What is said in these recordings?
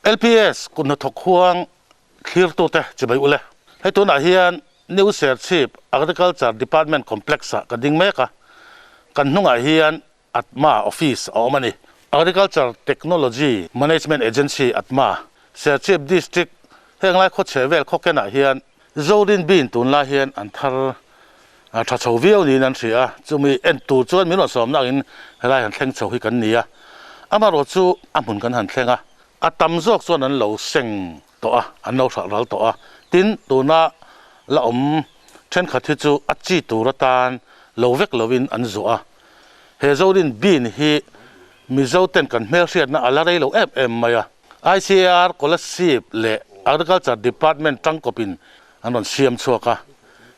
LPS kut hnathawk huang thlirtute chibai ule. Hei tunah hian New Serchhip Agriculture Department Complex ah ka ding mek a, kan hnungah hian ATMA office a awm a ni. Agriculture Technology Management Agency, ATMA, Serchhip District heng lai khawchhe vel khawkenah hian Zorin Bean tunlai hian an thar tha chho viau niin an hria a, chumi en tur chuan min rawn sawmna angin helai han thleng chho hi kan ni a. Amaherawh chu a hmun kan han thleng a, a tam zawk chuan an lo seng tawh a, an lo hralh ral tawh a. Tin, tuna la awm thenkhat hi chu a chi tur atan lo vek lovin an zuah a. He Zorin Bean hi Mizo ten kan hmelhriatna a la rei lo em em mai a. ICAR Kolasib leh Agriculture Department tangkawpin an rawn siam chhuak a.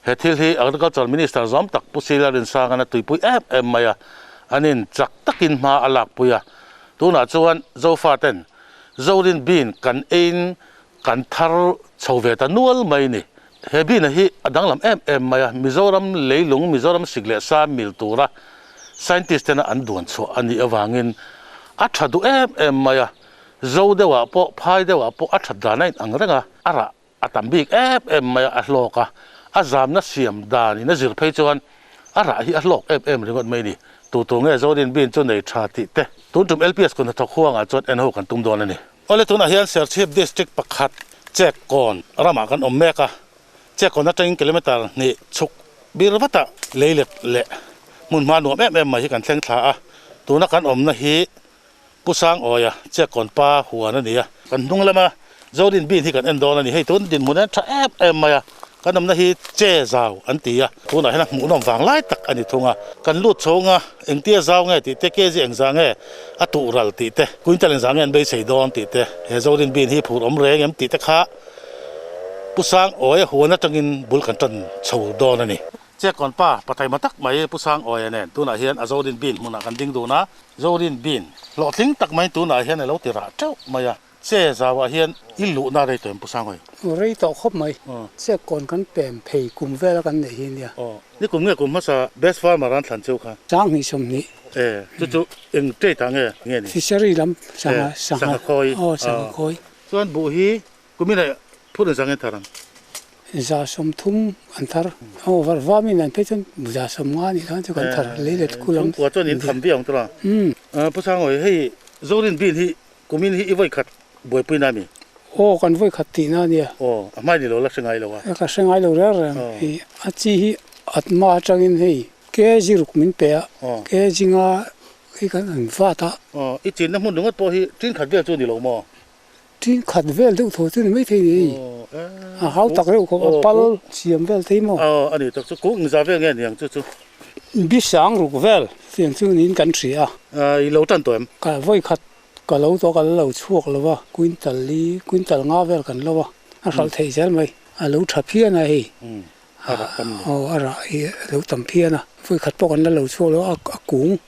He thil hi Agriculture Minister zawm tak Pu Sila Rinsangan a tuipui em em mai a, an in chak takin hma a lakpui a. Tunah chuan Zofa ten Zorin Bean kan eiin kan thar chho ve ta nual mai ni. He bean a hi a danglam em em mai a, Mizoram leilung, Mizoram sik leh sa mil tura scientist tena an duan chhuah a nih avangin a tha duh em em mai a. Zo deuhah pawh, phai deuhah pawh a that dan a inang reng a, a rah a tam bik em em mai a, a hlawk a, a zamna siam danin a zir phei chuan a rah hi a hlawk em em ringawt mai a ni. Tu tu nge Zorin Bean chu nei tha tih te tun tum LPS kun hnathawk huangah chuan en ho kan tum dawn a ni. Awle tunah hian Serchhip District pakhat Chekkawn ramah kan awm mek a, Chekkawn atangin kilometre hnih chhuk bir vatah leilet leh hmun hma nuam em em mai hi kan thleng thla a, tuna kan awmna hi Pu Sangawia Chekkawn pa huan a ni a. Kan hnung lama Zorin Bean hi kan en dawn a ni. Hei tun dinhmun hian tha em em mai a, kan awmna hi che zau an ti a, tunah hian a hmuhnawm vang lai tak a ni thung a. Kan lut chhung a, engtia zau nge tih te, kg engzah nge a tuh ral tih te, quintal engzah nge an beisei dawn tih te, he Zorin Bean hi phur awm reng em tih te kha Pu Sangawia huan atangin bul kan tan chho dawn a ni. Chekkawn pa pathaima tak mai Pu Sangawia nen tunah hian a Zorin Bean hmunah kan ding dun a, Zorin Bean hlawhtling tak mai tunah hian a lo ti rah teuh mai a, che zauah hian i luhna rei tawh em Pu Sangawia? Rei tawh khawp mai, Chekkawn kan pem phei kum vela kan neih hi nia. Aw, ni kum nge kum hmasa Best Farmer an thlan cheu kha? 2020. E, chu chu eng trade ah nge nge ni? Fishery lam, sangha, sangha khawi. Aw, sangha khawi. Chuan buh hi Kumin ah phun zang in thar ang. 130 an thar. Aw var vam in an phei chuan 150 nih khan chu kan thar lei let kul ang. Chhungkua chuan in tham viau ang tura. Pu Sangawi hei Zorin bin hi kumin hi i vawi khat buaipui na mi? Aw kan vawi khat tihna a nia. Aw a hmai ni lo la hre ngai lo a. Ka hre ngai lo reng reng. Hei a chi hi atma atangin hei kg ruk min pe a, kg nga hi kan an vat a. Aw i chinna hmun ringawt pawh hi tin khat vel chu ni lo maw? Tin khat vel deuh tho chu ni maithei ni. A hau tak reuh khawp a pal siam vel thei maw? Aw a ni tak chu kung engzah vel nge niang chu chu? Bisang ruk vel tiang chu niin kan hria a. I lo tan tawh em? Ka vawi khat ka lo tawh ka la lo chhuak lo va, quintal li quintal nga vel kan lo a, a hralh theih zel mai. A lo tha phian a hei. A rah tam ni. Aw a rah hi a lo tam phian a, vawi khat pawh kan la lo chhuak lo a, a kung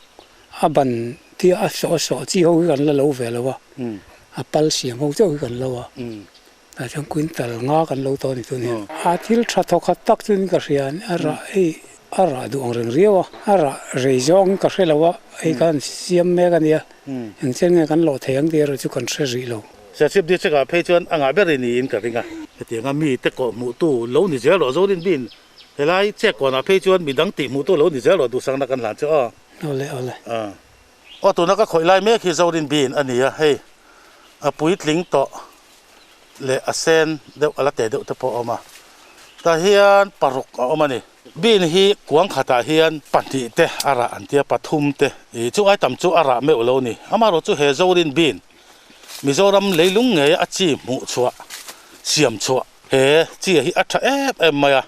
a ban tia a sawh a sawh chi ho hi kan la lo ve lo a, a pal siam ho chauh hi kan lo a, tah chuan quintal nga kan lo tawh a ni tun hian. A thil tha thawk khat tak chuan ka hria a rah hei a rah duh ang reng riau a, a rah rei zawng ka hre lo a, hei khan siam mek a nia, engchen nge kan lawh thei ang tih erawh chu kan hre rih lo. Serchhip district ah phei chuan a ngah ber i niin ka ring a. Hetianga mite kawh hmuhtu lo ni zel rawh Zorin Bean Helai chekkawnah phei chuan midang tih hmuh tu lo ni zel rawh duhsakna kan hlan chu aw. Awle awle. Aw tuna ka khawih lai mek hi Zorin Bean a ni a, hei a puitling tawh leh a sen deuh a la te deuh te pawh a awm a, tah hian paruk a awm a ni. Bean hi kuang khatah hian pahnih te a rah an tia pathum te ih chu ai tam chu a rah meuh lo ni. Amaherawh chu he Zorin Bean Mizoram leilung ngei a chi hmuh chhuah siam chhuah He chia hi a tha em em mai a,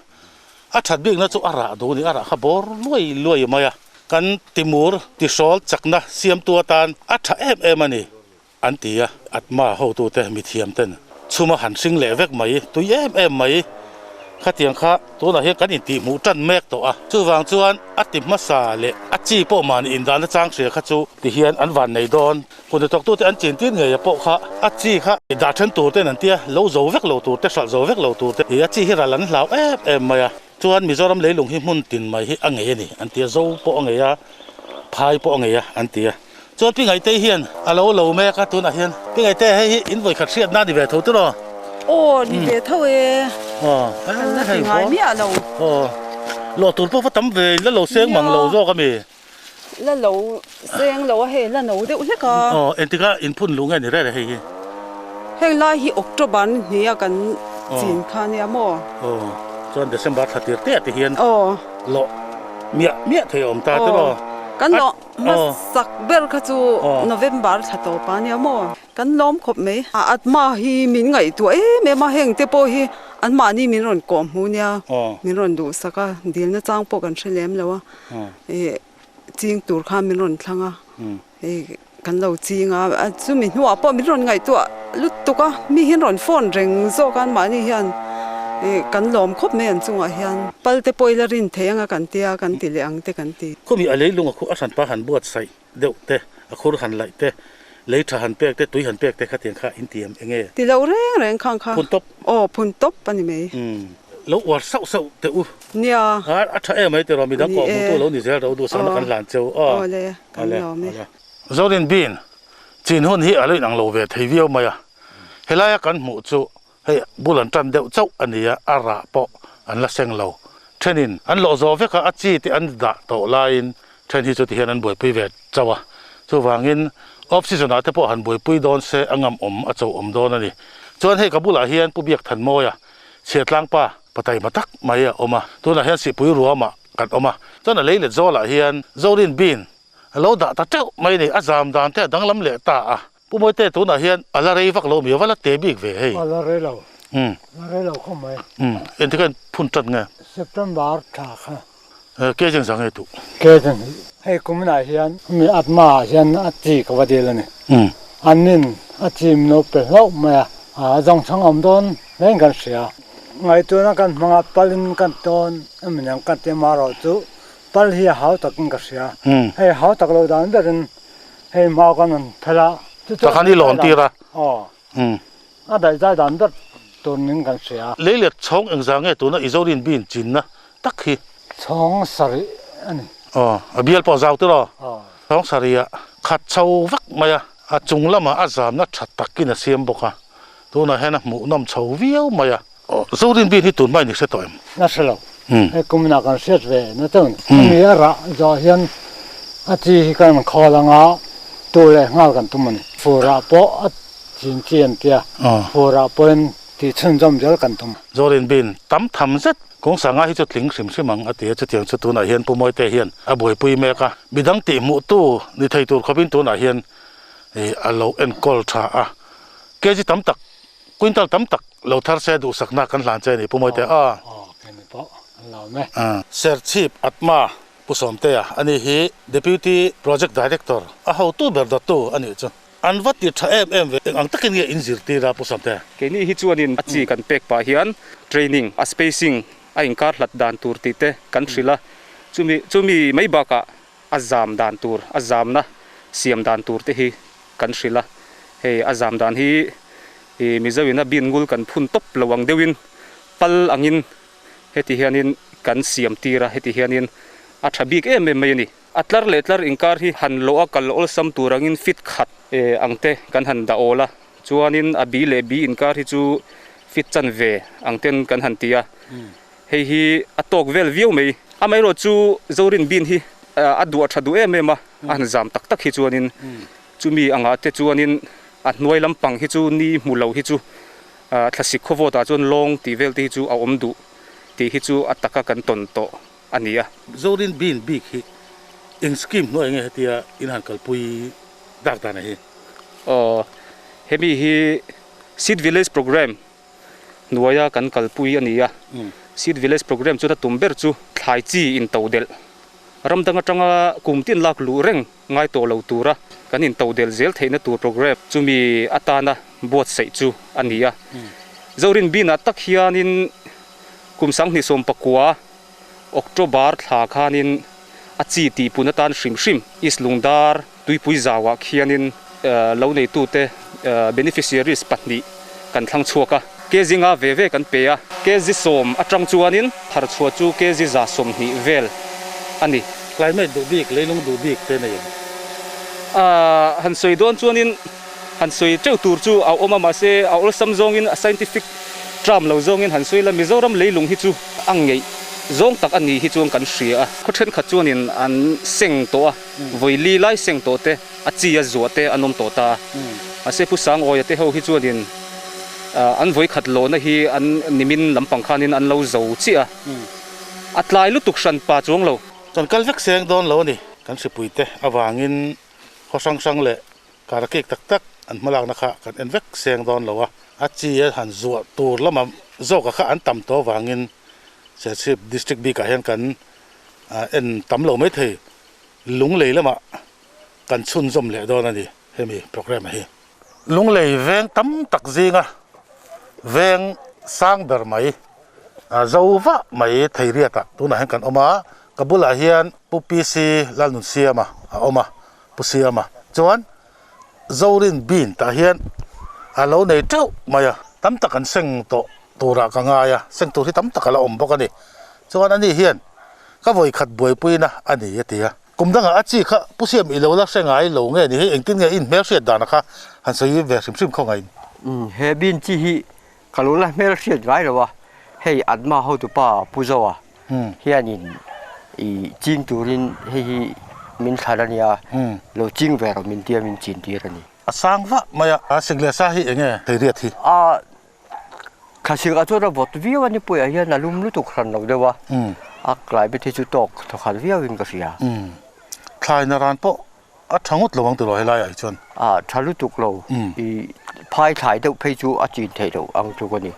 a that bikna chu a rah duh a ni, a rah kha bawr luai luai mai a, kan timur tihrawl chakna siamtu atan a tha em em a ni an ti a, Atma hotute mithiam ten chhuma han hring leh vek mai, tui em em mai khatiang kha tunah hian kan intihhmuh tan mek tawh a, chuvang chuan a ti hmasa leh a chi pawh mahni indan achang hria kha chu tihian an van nei dawn. Kut hnathawktute an chin tir ngei a pawh kha a chi kha dah then tur ten an tia, lo zo vek lo tur te, hralh zo vek lo tur te hi a chi hi ral an hlau em em mai a. Chuan Mizoram leilung hi hmun tin mai hi a ngei a ni an tia, zo pawh a ngei a, phai pawh a ngei a an tia. Chuan Pi Ngaitei hian a lo lo mek a tunah hian Pi Ngaite hei hi in vawikhat hriatna a ni ve tho tiraw? Aw ni ve tho e. Aw Kan la ti ngai miah lo. Aw lawh tur pawh va tam ve in la lo seng mang lo zawk a mi? La lo seng lo a hei la no deuh hlek a. Aw engtikah inphun luh nge ni rere hei hi? Heng lai hi October ni hnih a kan chin kha nia maw? Aw chuan December thla tir te ah te hian lawh miah miah thei a awm ta tiraw? Kan lawh hmasak ber kha chu November thla tawp a nia maw? Kan lawm khawp mai. A atma hi min ngaihtuah em em a, heng te pawh hi anmahni min rawn kawh hmu nia, min rawn duhsak a, dilna chang pawh kan hre lem lo a, ih ching tur khan min rawn thlang a, ih kan lo ching a, chumi hnuah pawh min rawn ngaihtuah lutuk a, mi hi an rawn phone reng zawk a anmahni hian ih kan lawm khawp mai an chungah hian. Pal te pawh ila rin thei anga kan tia, kan ti leh ang te kan ti. Khumi a leilung a khuh a hranpa han buatsaih deuh te, a khur han laih te, lei tha han pek te, tui han pek te kha tiang kha in ti em enge? Ti lo reng reng khang kha. Phun tawp. Aw, phun tawp a ni mai. Umm, lo uar sauh sauh teh u. Nia. A, a tha em mai tiraw, midang kawh hmuh tu lo ni zel ro duhsakna kan hlan cheu. Aw, aw le, kan lawm e. Zorin Bean, chin hun hi a lo inang lo ve thei viau mai a. Helaia kan hmuh chu Hei bul an tan deuh chauh a ni a, a rah pawh an la seng lo. Thenin an lawh zawh vek a, a chi te an dah tawh laiin then hi chu tihian an buaipui ve chauh a. Chuvangin off season ah te pawh han buaipui dawn se a ngam awm a cho awm dawn a ni. Chuan hei ka bulah hian Pu Biak Thanmawia Chhiatlangpa pataima tak mai a awm a, tunah hian Sihpui ruamah kan awm a. Chuan a lei let zawlah hian Zorin Bean a lo dah ta teuh mai a ni, a zam dan te a danglam leh ta a. Pu Mawite tunah hian a la rei vak lo mi a va la te bik ve hei. A la rei lo. A la rei lo khawp mai. Engtik a in phun tat nge? September thla kha. Ke zeng zang nge duh? Ke zeng hi. Hei kuminah hian mi atma ah hian a chi ka va dil a ni. An nin a chi min lo pe hlauh mai a. A zawngchhang awm dawn reng kan hria. Ngaihtuahna kan hmang a, palin kan tawn emaw niang kan ti amaherawhchu pal hi a hau takin ka hria. Hei hau tak lo dan berin Hei hma kan rawn phel a. Tah khan i lawn tir a. Aw. A daih zai dan ber tur ning kan hria. Lei let chhawng engzah nge tuna i Zorin bin chinna tak hi? Chhawng sarih a ni. Aw, a bial pawh zau tir aw. Aw. Chhawng sarih ah khat chho vak mai a, a chung lamah a zamna tha takin a siam bawk a, tunah hian a hmuhnawm chho viau mai a. Aw, Zorin bin hi tun hma in i hre tawh em? Na hre lo. Hei kuminah kan hriat ve na chauh ni. Hemi a rah zawh hian a chi hi kan khawl anga tu leh nghal kan tum a ni. Furah pawh a chin chi an tia, furah pawhin tih chhunzawm zel kan tum. Zorin bin tam tham zet kawng sanga hi chu tling hrim hrim ang a ti a, chutiang chu tunah hian Pu Mawite hian a buaipui mek a, midang tih hmuhtu ni thei tur khawpin tunah hian a lo enkawl tha a, kg tam tak Quintal tam tak lo thar se duhsakna kan hlan che a ni Pu Mawite a. Aw kemi pawh an lo me. Serchhip Atma Pu Sawmtea a ni hi Deputy Project Director a hotu ber dawttu a nih chu. An va ti tha em em ve. Eng ang takin nge in zirtir a Pu Sawmtea? Keini hi chuanin a chi kan pek pah hian training a spacing a inkar hlat dan tur tih te kan hrilh a, chumi chumi mai bakah a zam dan tur a zamna siam dan tur te hi kan hrilh a, hei a zam dan hi ih Mizo in a bin ngul kan phun tawp lo ang deuhin pal angin heti hianin kan siam tir a, heti hianin a tha bik em em mai a ni. A tlar leh tlar inkar hi han lawh a kal awlsam tur angin fit khat ang te kan han dah awl a, chuanin a bi leh bi inkar hi chu fit chanve ang ten kan han ti a, Hei hi a tawk vel viau mai. Amaherawh chu Zorin bin hi a duah tha duh em em a, a han zam tak tak hi chuanin chumi angah te chuanin a hnuai lampang hi chu ni hmu lo hi chu thlasik khawvawt ah chuan lawng tih vel te hi chu a awm duh tih hi chu a taka kan tawn tawh a ni a. Zorin bin bik hi eng scheme hnuai nge hetia in han kalpui dak dan a hi? Aw, hemi hi Seed Village Programme hnuaia kan kalpui a ni a. Seed Village Programme chuan a tum ber chu thlai chi intodelh, ram dang atanga kum tin lak luh reng ngai tawh lo tura kan intodelh zel theihna tur programme chumi atana buatsaih chu a ni a. Zorin binah tak hianin kum 2019 October thla khanin a chi tihpun atan hrim hrim East Lungdar Tuipui zauah khianin lo neitute beneficiaries pahnih kan thlang chhuak a, kg nga ve ve kan pe a, kg 10 atang chuanin thar chhuah chu kg 120 vel a ni. Climate duh bik, leilung duh bik te nei em? Han sawi dawn chuanin han sawi teuh tur chu a awm a, mahse a awlsam zawngin a scientific term lo zawngin han sawi la, Mizoram leilung hi chu a ngeih zawng tak a ni hi chuan kan hria a. Khaw thenkhat chuanin an seng tawh a, vawi li lai seng tawh te, a chi a zuah te an awm tawh ta a. Mahse Pu Sangawia te ho hi chuanin an vawi khat lawhna hi an nimin lampang khanin an lo zo chiah a, a tlai lutuk hran pa chuang lo. Kan kal vek seng dawn lo a ni. Kan hripuite avangin khaw hrang hrang leh kar kik tak tak an hmalakna kha kan en vek seng dawn lo a. A chi a han zuah tur lama zawka kha an tam tawh avangin Serchhip District bikah hian kan en tam lo maithei. Lunglei lamah kan chhunzawm leh dawn a ni hemi programme hi. Lunglei veng tam tak zinga veng sang ber mai zo vah mai thei riatah tunah hian kan awm a, ka bulah hian Pu PC Lalnunsiama a awm a, Pu Siama chuan Zorin Bean tah hian a lo nei teuh mai a, tam tak an seng tawh turah ka ngai a, seng tur hi tam tak a la awm bawk a ni. Chuan ani hian ka vawikhat buaipuina a ni a ti a. Kum dangah a chi kha Pu Siam i lo la hre ngai lo nge ni hei engtin nge in hmelhriat dana kha han sawi ve hrim hrim khaw ngain. He bin chi hi ka lo la hmelhriat ngai lo a, hei Atma hotupa Pu Zoa hianin i ching turin hei hi min thlan a nia, lo ching ve rawh min tia min chin tir a ni. A sang vah mai a, a sik leh sa hi enge thei riat hi? A Thlasik ah chuan a vawt viau a, nipuiah hian a lum lutuk hran lo deuh a, a climate hi chu tawk thawkhat viau in ka hria. Thlaina ran pawh a tha ngawt lo ang tiraw helaiah hi chuan? A tha lutuk lo, i phai thlai deuh phei chu a chin theih loh ang tluk a ni.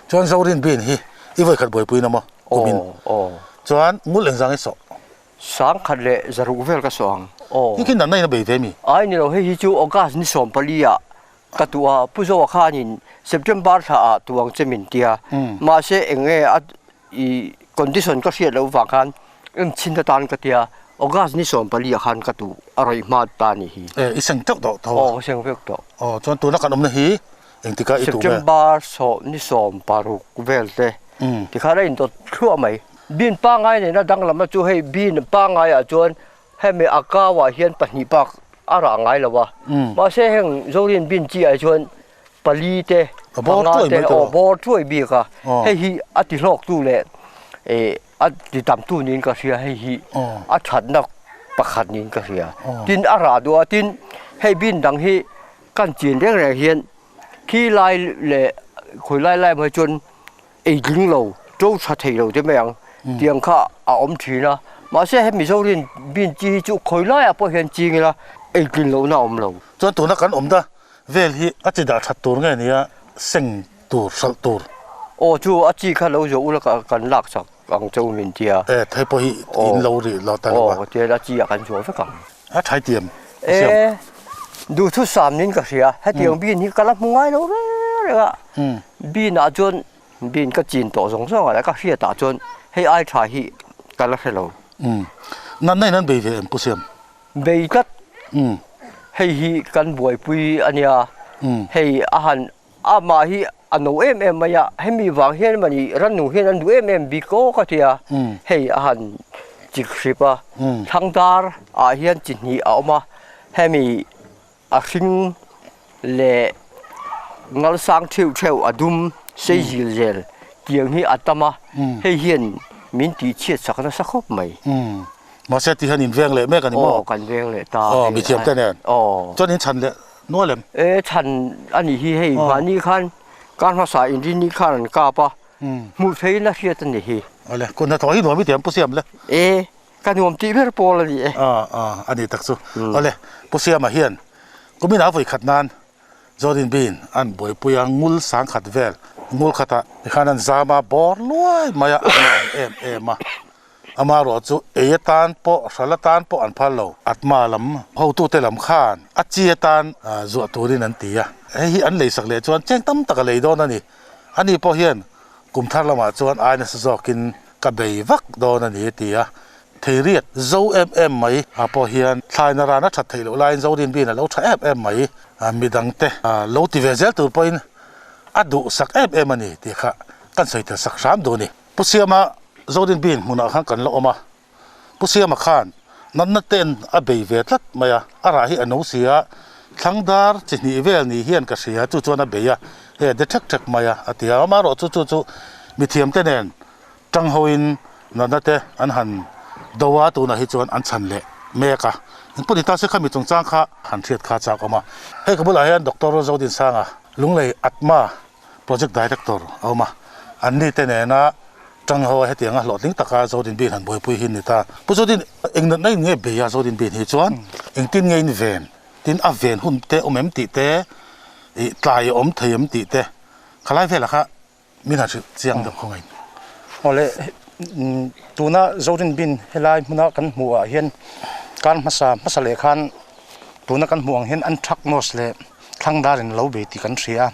Chuan Zorin Bean hi i vawikhat buaipui na maw kumin? Chuan ngul engzang i sawh? Sangkhat leh zaruk vel ka sawh ang. Hi khi natna in a bei ve mi? Ai ni lo, hei hi chu August ni 14 ah Ka tuah a, Pu Zoa khanin September thla ah tuang che min tia, mahse eng nge a i condition ka hriat loh vang khan en chhin atan ka tia, August ni 14 ah khan ka tuh a rawi hma ta ni hi. E, i seng teuh tawh tho a? Aw, ka seng vek tawh. Aw, chuan tuna kan awmna hi engtikah i tuh nge? September ni 16 vel te tikhan a indawt thluah mai. Bin pangngai nena danglam a chu hei bin pangngai ah chuan Hemi a kauah hian pahnih bak a rah ngai lo a, mahse heng Zorin bin chi ah chuan pali te, panga te aw bawr thuai bik a, hei hi a ti hlawk tu leh a ti tam tu niin ka hria, hei hi a thatna pakhat niin ka hria. Tin a rah duh a, tin hei bin dang hi kan chin reng reng hian khi lai leh khawi lai lai mai chuan ei tling lo, to tha thei lo te mai ang tiang kha a awm thin a, mahse he Mizorin bin chi hi chu khawi laiah pawh hian ching ila ei tlin lohna a awm lo. Chuan tuna kan awm ta vel hi a chi dah that tur nge nia seng tur hralh tur. Aw chu a chi kha lo zawh ula kan lak chak ang che u min tia. E thei pawh hi in lo rih lo ta lo a. Aw tian a chi ah kan zuah vek ang. A thai tiam a siam. E duhthusam nin ka hria hetiang bin hi ka la hmu ngai lo reng reng a. Bin ah chuan bin ka chin tawh zawng zawng ah leh ka hriat ah chuan hei ai tha hi ka la hre lo. Natna in an bei ve em Pu Siam? Bei tlat. Hei hi kan buaipui a nia. Hei a han amah hi a no em em mai a, hemi vang hian mani rannung hian an duh em em bik awk a tia. Hei a han chik hrip a, thangdar ah hian chi hnih a awm a, hemi A hring leh ngalsang theuh theuh a dum sei zil zel tiang hi a tam a, hei hian min tih chhiat sak nasa khawp mai. Mahse ti hian in veng leh mek a ni maw? Aw kan veng leh ta. Aw mithiam te nen. Aw. Chuan in chhan leh nual em? E chhan a nih hi hei mahni khan kar hmasa inrinni khan an kap a, hmuh theihin a hriat a ni hi. Awle, kut hnathawh hi nuam i tiam Pu Siam le. E. Ka nuam tih ber pawl a ni e. A a a ni tak chu. Awle, Pu Siama hian kumin a vawi khat nan Jordan Bean an buaipui a ngul sang khat vel ngul khatah tikhan an zam a bawr luai mai a a nuam em em a. Amaherawh chu ei atan pawh hral atan pawh an phal lo. Atma lam hotute lam khan a chi atan zuah turin an ti a. Hei hi an leisak leh chuan cheng tam tak a lei dawn a ni. Ani pawh hian kum thar lamah chuan ai nasa zawkin ka bei vak dawn a ni a ti a. Theiriat zo em em mai ah pawh hian thlaina ran a that theih loh laiin Zorinbiin a lo tha em em mai. Midangte lo ti ve zel tur pawhin a duhsak em em a ni tih kha kan sawi tel sak hram duh a ni. Pu Siama Zorinbiin hmunah khan kan la awm a. Pu Siama khan Natna ten a bei ve tlat mai a, a rah hi a no si a, thlang dar chi hnih vel ni hian ka hria, chu chuan a bei a, hei a de ṭhek ṭhek mai a, a ti a. Amaherawh chu chu chu mithiam te nen tang hoin natna te an han do a, tunah hi chuan an chhan leh mek a. Engpawh ni ta se khami chungchang kha han hriat kha chak awm a. Hei ka bulah hian Doctor Zodinsanga Lunglei Atma Project Director a awm a, anni te nena tang ho a hetianga hlawhtling taka Zodin Bin han buaipui hi ni ta. Pu Zodin, eng natna in nge bei a Zodin Bin hi chuan engtin nge in ven, tin a ven hun te awm em tih te, ih tlai a awm thei em tih te, khalai velah kha min han hrilh chiang deuh khawngaih. Awle, tuna Zodin Bin helai hmuna kan hmuh ah hian kar hmasa hmasa leh khan tuna kan hmuh ang hian an thak nose leh thlang dar in lo bei tih kan hria a,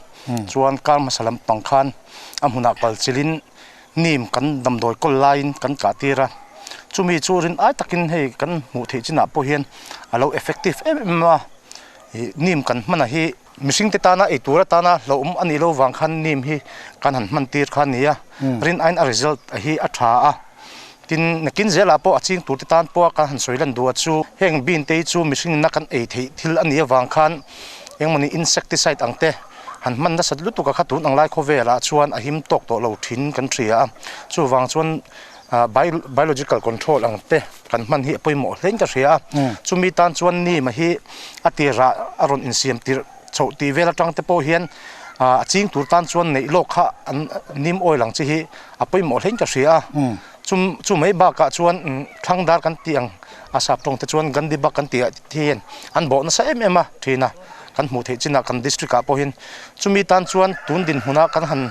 chuan kar hmasa lampang khan a hmunah kal chilhin nim kan damdawi kawl laiin kan kah tir a, chumi chu rin ai takin hei kan hmuh theih chinah pawh hian a lo effective em em a, ih nim kan hman a hi mihring te tana ei tur atana hlauhawm a nih loh vang khan nim hi kan han hman tir kha a ni a, rin aiin a result hi a tha a. Tin, nakin zelah pawh a ching turte tan pawha kan han sawi lan duh a chu, heng bean te hi chu mihringina kan ei theih thil a nih avang khan engmawni insecticide ang te han hman nasat lutuk a kha tun ang lai khawvelah chuan a him tawk tawh lo thin kan hria a. Chuvang chuan biological control ang te kan hman hi a pawimawh hlein ka hria a. Chumi tan chuan nim a hi a tirah a rawn insiam tirh chhoh tih vel atang te pawh hian a ching tur tan chuan neih lawk kha an nim oil ang chi hi a pawimawh hlein ka hria a. Chum chu mai bakah chuan thlang dar kan tih ang a sap tawng te chuan Gandhi bak kan tih ah hian an bawh nasa em em a thin a, kan hmuh theih chinah kan district ah pawhin chumi tan chuan tun dinhmunah kan han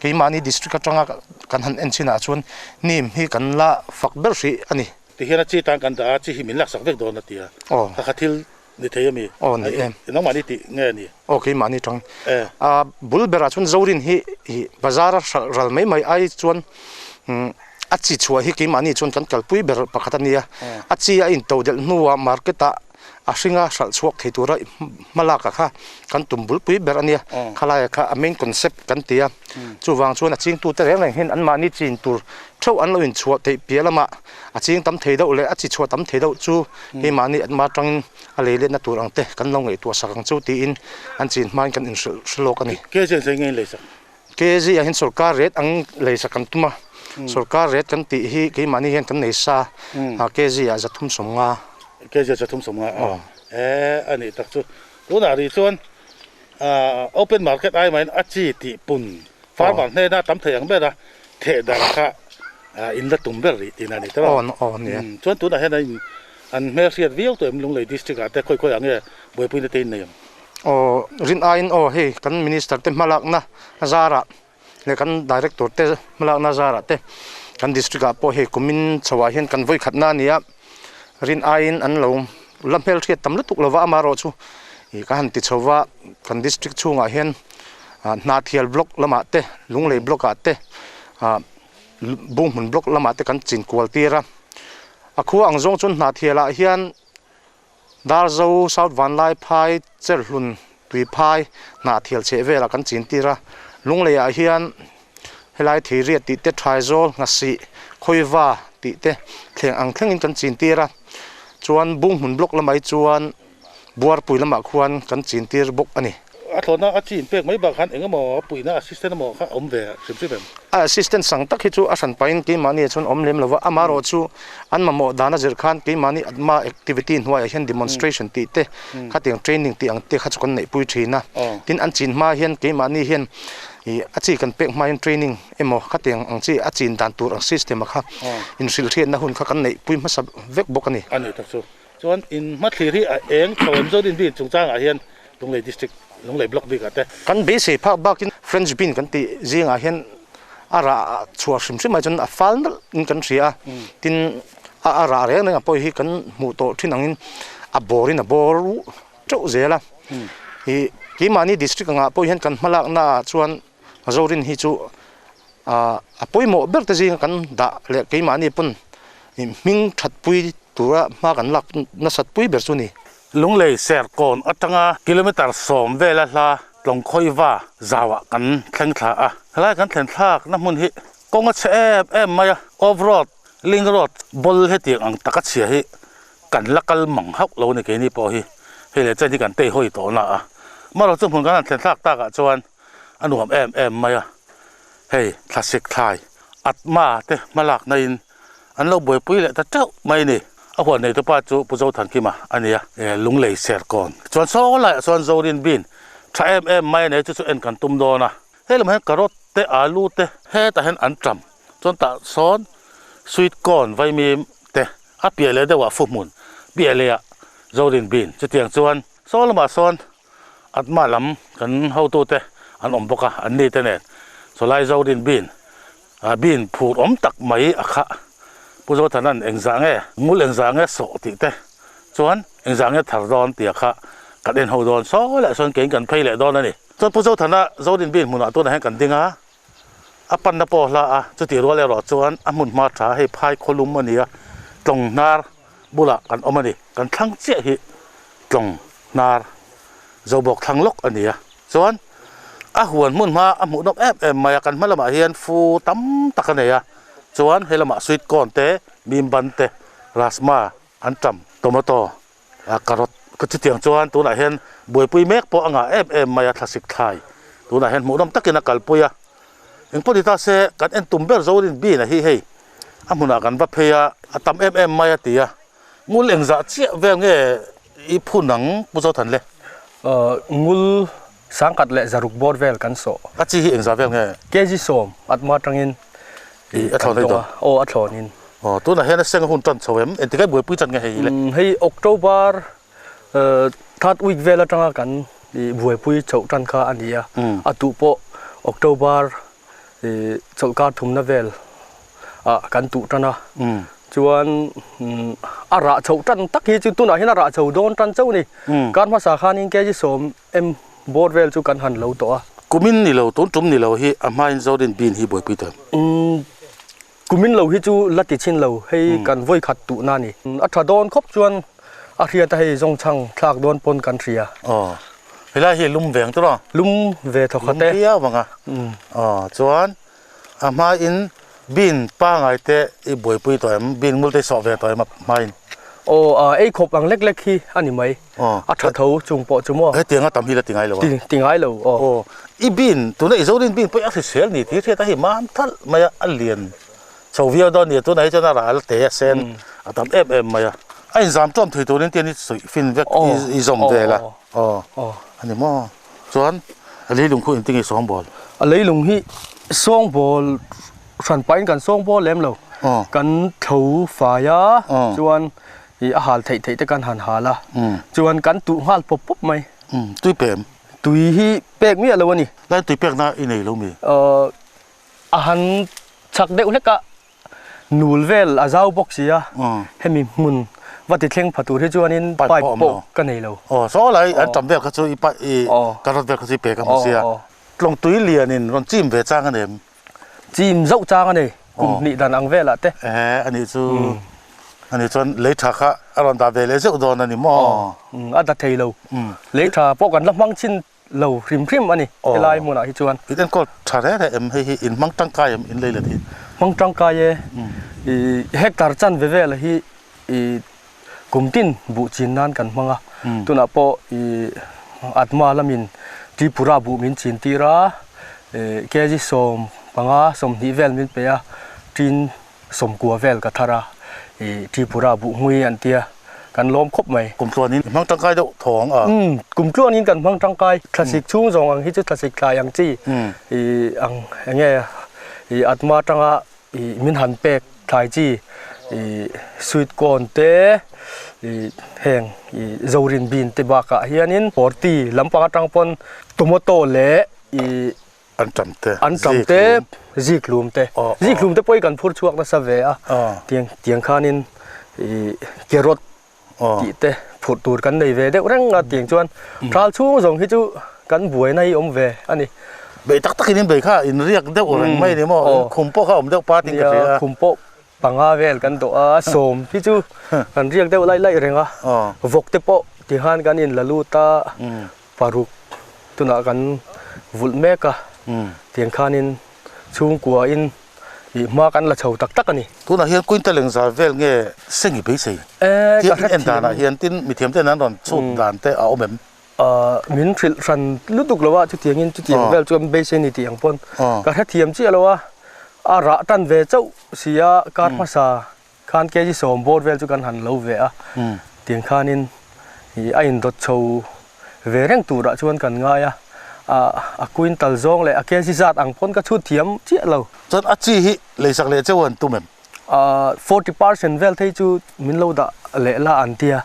keimahni district atanga kan han en chinah chuan nim hi kan la fak ber hrih a ni. Tihian a chi tan kan dah a, chi hi min laksak vek dawn a ti a, kha kha thil Ni thei a mi? Aw ni em. Nangmahni tih nge a ni? Aw keimahni tang. A bul berah chuan Zorin hi ih bazar a hralh ral mai mai ai chuan a chi chhuah hi keimahni chuan kan kalpui ber pakhat a nia. A chi a into delh hnuah market ah a hringa hralh chhuak thei tura hmalak ah kha kan tum bulpui ber a nia. Khalai ah kha a main concept kan ti a. Chuvang chuan a chingtute reng reng hian anmahni chin tur theuh an lo inchhuah theih piah lamah a ching tam thei deuh leh a chi chhuah tam thei deuh chu keimahni an ma tangin a lei letna tur ang te kan lo ngaihtuah sak ang chu tiin an chin hmain kan inhrilh hre lawk a ni. KZ ah hian nge in lei sak? KZ ah hian sorkar rate ang lei sak kan tum a, sorkar rate kan tih hi keimahni hian kan nei sa a, KZ ah 350. KZ 350 a, e a nih tak chu. Tunah rih chuan open market ai mahin a chi tih pun farmer hnena tam thei ang ber a theh dar kha in la tum ber rih tihna a ni tawh a. Chuan tunah hian an an hmel hriat viau tawh em Lunglei district ah te khawi khawi ah nge buaipuina te in nei ang? Aw rin aiin aw hei kan minister te hmalakna zarah leh kan director te hmalakna zarah te kan district ah pawh hei kumin chho ah hian kan vawi khatna a ni a, rin aiin an lo la hmelhriat tam lutuk lova amaherawh chu ih ka han ti chho va kan district chhungah hian ah Hnahthial block lamah te Lunglei block ah te ah Bunghmun block lamah te kan chin kual tir a, a khua ang zawng chuan Hnahthial ah hian Darzo, South Vanlaiphai, Cherhlun, Tuiphai, Hnahthial chheh velah kan chin tir a. Lungleiah hian helai Theiriat tih te, Thaizawl, Nghasih, Khawiva tih te thleng ang thlengin kan chin tir a. Chuan Bunghmun block lamah hi chuan Buarpui lamah khuan kan chin tir bawk a ni. A thlawhna a chi inpek mai bak khan eng emaw a puihna assistant emaw kha a awm ve hrim hrim em? A assistant sang tak hi chu a hran pahin keimahni ah chuan awm lem lo va, amaherawh chu an mamawh dan a zir khan keimahni atma activity hnuaiah hian demonstration tih te khatiang training tih ang te kha chu kan neihpui thin a, tin an chin hma hian keimahni hian ih a chi kan pek hma hian training emaw khatiang ang chi a chin dan tur ang system a kha inhrilhriatna hun kha kan neihpui hmasa vek bawk a ni. A ni tak chu. Chuan in hmathlir hi a eng chho em zawt in bin chungchangah hian Lunglei District, Lunglei Block bikah te. Kan beisei phak bakin French bean kan tih zingah hian a rah chhuah hrim hrim ai chuan a fal nalh in kan hria a, tin a a rah reng reng ah pawh hi kan hmuh tawh thin angin a bawr in a bawr teuh zel a. Ih keimahni district angah pawh hian kan hmalakna ah chuan Zorin hi chu a pawimawh ber te zinga kan dah leh keimahni pawn hming thatpui tura hma kan lak nasat pui ber chu a ni. Lunglei Serkawn atanga kilometre 10 vela hla Tlawngkhawiva zauah kan thleng thla a, helai kan thlen thlakna hmun hi kawng a chhe em em mai a, off road, link road, ball hetiang ang taka chhia hi Kan la kal mang hauh lo a ni keini pawh hi hei leh chen hi kan tei hawi tawh na a. Amaherawhchu hmun kan han thlen thlak takah chuan a nuam em em mai a. Hei thlasik thlai atma te hmalakna in an lo buaipui leh ta teuh mai a ni. A huan nei tupa chu Pu Zothankima a ni a, Lunglei Serkawn chuan saw laiah chuan Zorin Bean tha em em mai a nei chu chu en kan tum dawn a. Hei lamah hian carrot te alu te hetah hian an tam chuan tah sawn sweet corn vaimim te a piah leh deuhah fuhmun piah lehah Zorin Bean chutiang chuan saw lamah sawn Atma lam kan hotute an awm bawk a, an nite nen chawlai Zorin Bean bean phur awm tak mai a kha. Pu Zothana'n engzah nge ngul engzah nge sawh tih te chuan engzah nge thar dawn tih a kha kan en ho dawn sawi leh chuan keiin kan phei leh dawn a ni. Chuan Pu Zothana Zorin Bean hmunah tunah hian kan ding a, a panna pawh hla a, chutih rual erawh chuan a hmun hma tha hei phai khawlum a ni a, tlawng hnar bulah kan awm a ni. Kan thlang chiah hi tlawng hnar Zobawk thlang lawk a ni a, chuan a huan hmun hma a hmuh nawm em em mai a, kan hma lamah hian fu tam tak a nei a, chuan he lamah sweet corn te, mim ban te, rajma, antam, tomato, carrot ka chutiang chuan tunah hian buaipui mek pawh a ngah em em mai a, thlasik thlai tunah hian hmuh nawm takin a kalpui a, engpawh ni ta se kan en tum ber Zorin Bean a hi hei a hmunah kan va phei a, a tam em em mai a ti a. Ngul engzah chiah vel nge i phun ang Pu Zothan le? Ngul sangkhat leh zaruk bawr vel kan sawh. A chi hi engzah vel nge? Kg sawm atma atangin i a thlawn hei dawn. Aw a thlawn in. Aw tunah hian a seng hun tan chho em? Engtik ai buaipui chan nge hei le? Hei October third week vel atanga kan buaipui chhoh tan kha a ni a. A tuh pawh October chawlhkar thumna vel ah kan tuh tan a chuan a rah chhoh tan tak hi chu tunah hian a rah chho dawn tan chauh a ni kar hmasa khanin kg sawm em bawr vel chu kan han lo tawh a. Kumin ni lo tun tum ni lo hi a hmain Zorin Bean hi buaipui ta. Kumin lo hi chu la ti chhin lo hei kan vawi khat tuhna a ni. A tha dawn khawp chuan a hriat a hei zawngchhang thlak dawn pawn kan hria. Aw helai hi lum veng tawh a. Lum ve thawk khat e. Lum viau vang a. Aw chuan A hmain bean pangai te i buaipui tawh em? Bean ngul te i sawh ve tawh em a hmain? Aw, a ei khawp ang lek lek hi a ni mai. A tha tho chung pawh chu maw? Hetiang a tam hi la ti ngai lo a. Ti ngai lo, aw. Aw, i bean, tuna i Zorin bean pawh i a hrisel ni tih hriat a hei mam thalh mai a, a lian chho viau dawn a ni a, tunah hi chuan a ral te a sen a tam em em mai a. A inzam tawm thei turin tian i suih fin vek i zawm vel a. Aw, a ni maw? Chuan a leilung khu engtin nge sawngbawl? A leilung hi sawngbawl hran pahin kan sawngbawl lem lo. Kan tho fai a, chuan ih a hal theih theih te kan han hal a, chuan kan tuh nghal pawp pawp mai. Tui pem? Tui hi pek miah lo a ni. Lai tui pekna i nei lo mi? A han chak deuh hlek a, Nul vel a zau bawk si a, hemi hmun va ti thleng pha tur hi chuanin pipe pawh ka nei lo. Aw, saw lai an tam vel kha chu i pipe i carrot vel kha chu i pe ka hmu sia. Tlawng tui lianin rawn chim ve chang a nei em? Chim zauh chang a nei, kum hnih dan ang velah te. Ehe, a nih chu, a nih chuan lei tha kha a rawn dah ve leh zeuh dawn a ni maw? A da thei lo, lei tha pawh kan la hmang chin lo hrim hrim a ni helai hmunah hi chuan. In enkawl tha reh reh em hei hi in hmang tangkai em in lei let hi? Hmang tangkai e, i hectare chan ve vel hi i kum tin buh chin nan kan hmang a, tunah pawh i Atma lamin Tripura buh min chin tir a, kg 15 20 vel min pe a, tin Sawmkua vel ka thar a, i Tripura buh hmui an tia, kan lawm khawp mai. Kum tluanin i hmang tangkai deuh thawng a. Umm, kum tluanin kan hmang tangkai. Thlasik chhung zawng ang hi chu thlasik thlai ang chi i ang eng nge i atma atanga i min han pek thlai chi i sweet corn te i heng i zorin bean te bakah hianin forty lampang atang pawn tomato leh i An tam te, an tam te, zikhlum te, zikhlum te pawh hi kan phur chhuak nasa ve a, tiang tiang khanin ih carrot tih te phurh tur kan nei ve deuh reng a, tiang chuan thal chhung zawng hi chu kan buaina hi awm ve a ni. Bei tak takin in bei kha in riak deuh reng mai a ni maw? Khum pawh kha awm deuh pa tin ka hria a. Khum pawh panga vel kan dawh a, sawm hi chu kan riak deuh laih laih reng a, vawk te pawh tikhan kan in la lut a. Paruk tunah kan vulh mek a, tiang khanin chhungkua in I hma kan la chho tak tak a ni. Tunah hian quintal engzah vel nge seng i beisei? E, ka Tin en danah hrethiam. hian tin mithiam ten an rawn chhut dan te a awm em? Min hrilh hran lutuk lo a, chutiangin chutiang vel chu kan beisei ni tih ang pawn ka hrethiam chiah lo a, a rah tan ve chauh si a, kar hmasa khan kg sawm bawr vel chu kan han lo ve a, tiang khanin ih a indawt chho ve reng turah chuan kan ngai a, a quintal zawng leh a kg zat ang pawn ka chhut thiam chiah lo. Chuan a chi hi leisak leh cheu an tum em? 40% vel thei chu min lo dah leh la an tia,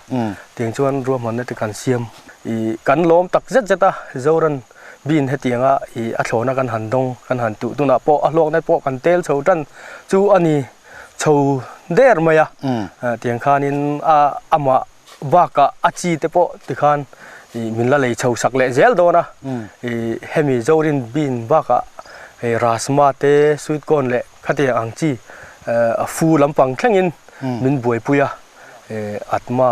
tiang chuan ruahmanna te kan siam. Ih kan lawm tak zet zet a, Zoran bin hetianga ih a thlawhna kan han dawng kan han tuh tunah pawh a hlawkna pawh kan tel chho tan chu a ni chho der mai a, tiang khanin a amah bakah a chi te pawh tikhan ih min la lei chho sak leh zel dawn a, ih hemi Zorin bin bakah hei Rasma te sweet corn leh khatiang ang chi a fu lampang thlengin min buaipui a, Atma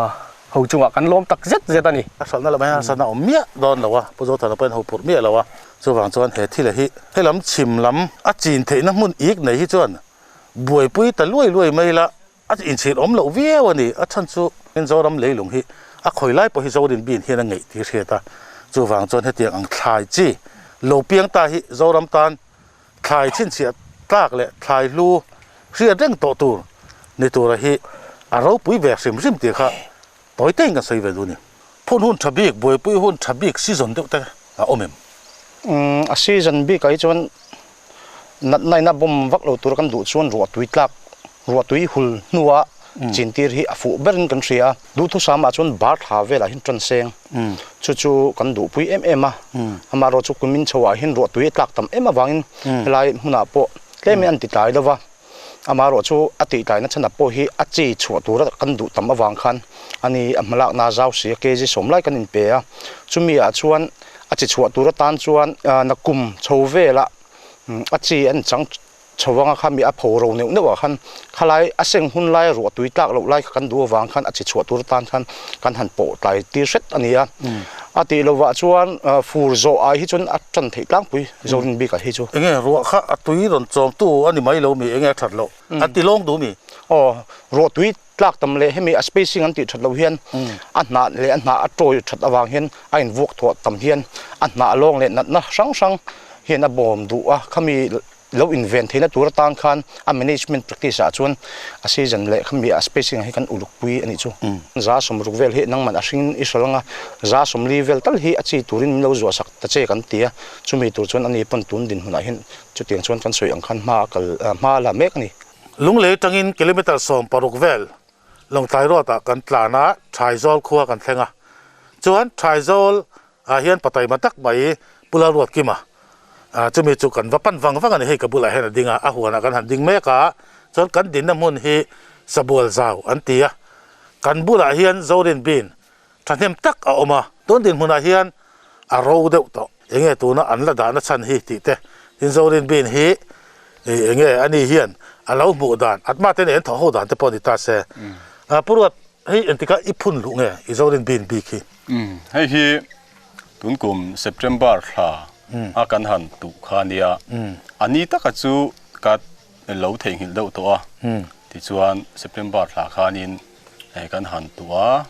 ho chungah kan lawm tak zet zet a ni. A hralhna lamah hian harsatna awm miah dawn lo a, Pu Zothana pawhin ho phurh miah lo a, chuvang chuan he thil hi helam chhim lam a chin theihna hmun ik nei hi chuan buaipui ta luai luai mai la, A inchhir awm loh viau a ni. A chhan chu Mizoram leilung hi a khawi lai pawh hi Zorin bin hian a ngeih tih hriat a. Chuvang chuan hetiang ang thlai chi lo piang ta hi Zoram tan thlai chhinchhiah tlak leh thlai hlu hriat reng tawh tur ni tura hi a ropui ve hrim hrim tih kha tawi tein kan sawi ve duh a ni. Phun hun tha bik, buaipui hun tha bik season deuh te a awm em? A season bikah hi chuan natna ina bawm vak lo tur kan duh chuan ruahtui tlak, ruahtui hul hnua chintir hi a fuh berin kan hria a. Duhthusam-ah chuan bar thla velah hian tan seng chu chu kan duhpui em em a. Amaherawhchu chu kumin chhoah hian ruahtui a tlak tam em avangin helai hmunah pawh tlemin an ti tlai lo va. Amaherawhchu a tihtlaina chhan ah pawh hi a chi chhuah tura kan duh tam avang khan a ni a hmalakna a zau si a, kg sawm lai kan inpe a. Chumi ah chuan a chi chhuah tur atan chuan nakum chho velah a chi an chang chho anga kha mi a pho ro neuh neuh ah khan khalai a seng hun lai ruah tui tlak loh lai kha kan duh avang khan a chi chhuah tur atan khan kan han pawh tlai tir hret a ni a. A tih lovah chuan fur zawh ah hi chuan a tan theih tlangpui Zorin bik ah hi chu. Enge ruah kha a tui rawn chawmtu a ni mai lo mi enge a that loh a ti lawng duh mi? Aw ruah tui tlak tam leh hemi a spacing an tih that loh hian a hnah leh a hnah a tawi that avang hian a invuak thuah tam hian a hnah lawng leh natna hrang hrang hian a bawm duh a khami lo inven theihna tur atan khan a management practice ah chuan a season leh khami a spacing ah hi kan uluk pui a nih chu. Za sawmruk vel hi nangman a hring i hral anga za sawmli vel tal hi a chi turin min lo zuah sak ta che kan ti a, chumi tur chuan ani pawn tun dinhmunah hian chutiang chuan kan sawi ang khan hma a kal hma a la mek a ni. Lunglei atangin kilometre 16 vel Lawngtlai road ah kan tlan a, Thaizawl khua kan thleng a, chuan Thaizawl ah hian pataima tak mai Pu Lalruatkima chumi chu kan va pan vang vang a ni, hei ka bulah hian a ding a, a huanah kan han ding mek a, chuan kan dinna hmun hi Sabual Zau an ti a, kan bulah hian Zorin bin thahnem tak a awm a, tun dinhmunah hian a ro deuh tawh, enge tuna an la dahna chhan hi tih te, tin Zorin bin hi enge ani hian a lo hmuh dan, atma te nen an thawh ho dan te pawh ni ta se, Pu Ruat hei engtikah i phun luh nge i Zorin bin bik hi? Hei hi tun kum September thla a kan han tuh kha a nia. A ni taka chu ka lo theihnghilh deuh tawh a, tichuan September thla khanin kan han tuh a,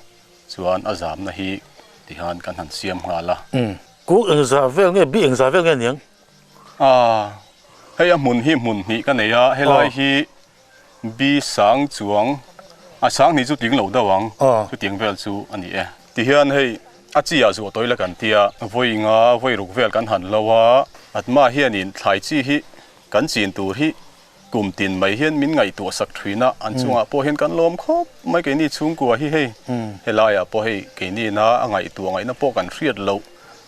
chuan a zamna hi tihan kan han siam nghal a. Ku engzah vel nge, bi engzah vel nge niang? A, hei a hmun hi hmun hnih ka nei a, helai hi Bi sang chuang a sang hnih chu tling lo deuh ang, chutiang vel chu a ni e. Tihian hei a chi ah zuah tawi la kan tia, vawi nga vawi ruk vel kan han lo a, Atma hianin thlai chi hi kan chin tur hi kum tin mai hian min ngaihtuah sak thin a, an chungah pawh hian kan lawm khawp mai keini chhungkua hi hei helaiah pawh hei keini na a ngaihtuah ngaihna pawh kan hriat loh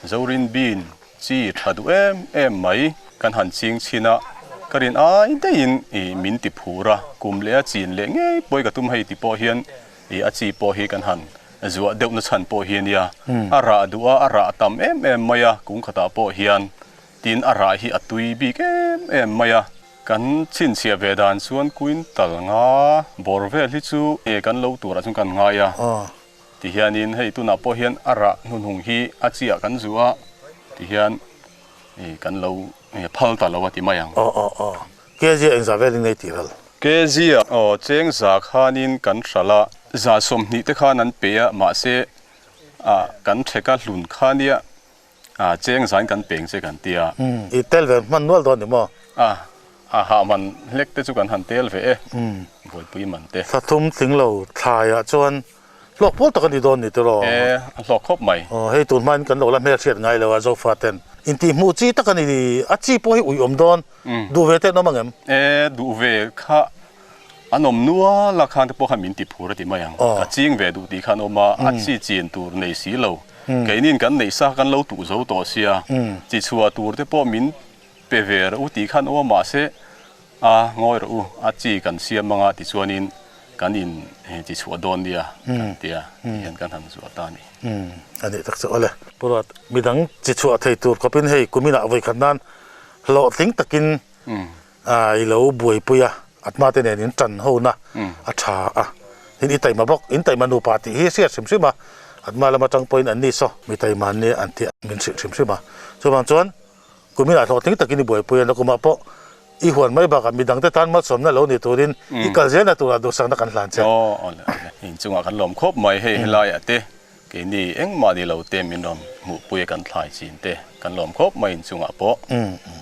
Zorin bin Chi tha duh em em mai kan han ching chhin a, ka rin ai daihin ih min ti phur a, kum leh a chin leh ngei pawi ka tum hei ti pawh hian ih a chi pawh hi kan han zuah deuh na chhan pawh hi a nia. A rah duh a, a rah tam em em mai a, kung khatah pawh hian tin a rah hi a tui bik em em mai a. Kan chhinchhiah ve dan chuan quintal nga bawr vel hi chu ih kan lo turah chuan kan ngai a. Tihianin hei tunah pawh hian a rah hnuhnung hi a chiah kan zuh a, tihian kan lo phal ta lo a ti mai ang. Aw aw aw. Kg engzah velin ngei tih ral? Kg ah aw cheng za khanin kan hralh a, 120 te khan an pe a, mahse ah kan theka hlun kha nia ah cheng zain kan peng che kan ti a. I tel ve hman nual dawn ni maw? A, a hah man hlek te chu kan han tel ve e, buaipui man te. Thla thum tling lo thlaiah chuan hlawk pawl tak a ni dawn ni tiraw? E, a hlawk khawp mai. Aw, hei tun hmain kan lo la hmelhriat ngai lo a Zofa ten intihhmuh chi tak a ni, a chi pawh hi uiawm dawn. Duh ve te an awm ang em? E, duh ve kha an awm nual a khan te pawh khan min ti phur a ti mai ang. Ka ching ve duh tih kha an awm a, a chi chin tur nei si lo. Keinin kan neih sa kan lo tuh zo tawh sia, chi chhuah tur te pawh min pe ve rawh u tih kha an awm a, mahse a ngawi rawh u, a chi kan siam anga tichuanin kan in chi chhuah dawn nia kan ti a, tihian kan han zuah ta a ni. A nih tak chu awle. Pu Ruat, midang chi chhuah thei tur khawpin hei kuminah vawikhat nan Hlawhtling takin i lo buaipui a, Atma te nen in tan hona a tha a, tin i taima bawk, in taima nupa tih hi hriat hrim hrim a, Atma lama tang pawhin an ni saw mi taima an nia an tih min hrilh hrim hrim a, chuvang chuan kuminah hlawhtling takin i buaipui a, nakumah pawh i huan mai bakah midangte tan malsawmna lo ni turin i kal zelna turah duhsakna kan hlan che. Aw awle awle, inchungah kan lawm khawp mai hei helaiah te. Keini engmah ni lo te min rawn hmuhpui a kan thlai chin te kan lawm khawp mai inchungah pawh. Umm umm.